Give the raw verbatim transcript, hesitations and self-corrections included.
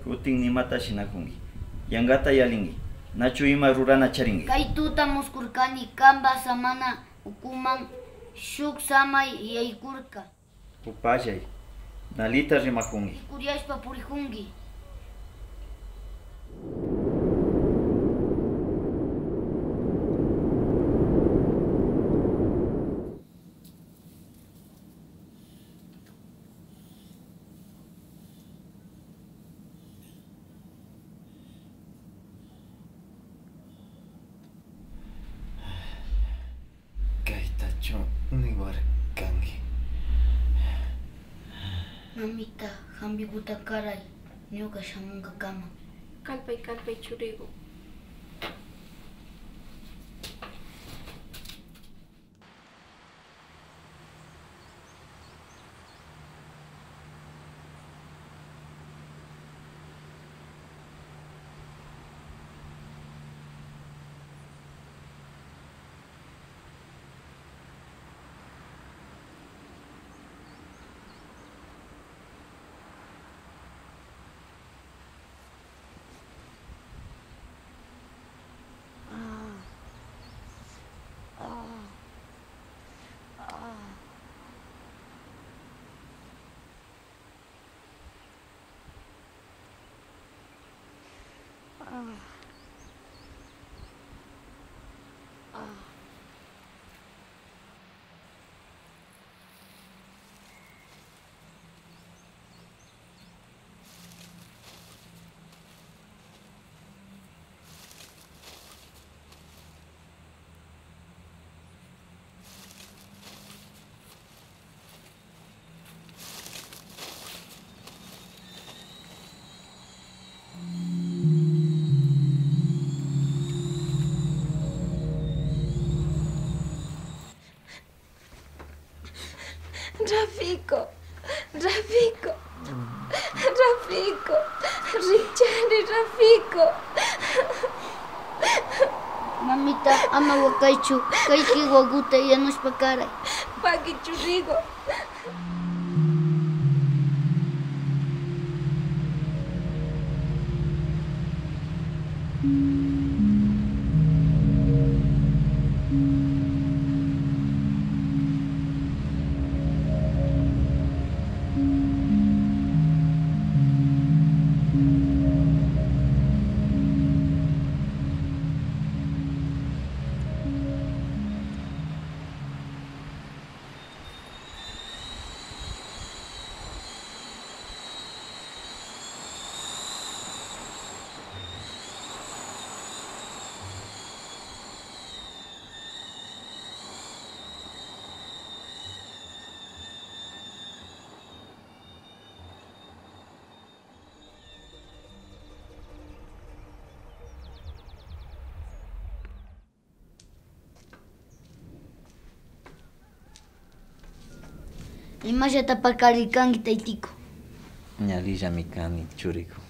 Kutin nimata shinajunki. Yankata yalinki. Nachu ima rurana charinki. Kay tuta muskurkani kanpa samana ukuman shuk samay yaykurka. Upallay, nalita rimajunki. Rikuriashpa purijunki. Kaytachu niwarkanki? Mamita, jampikuta karay, ñuka shamunkakama. Kalpay, kalpay, churiku. Rafiko, Rafiko, Rafiko, rikchani, Rafiko. Mamita, ama wakaychu, kay kiwaguta yanushpa karay. Paki churiku. Imallata pakarirkanki, taytiku? Ñallillami kani, churiku.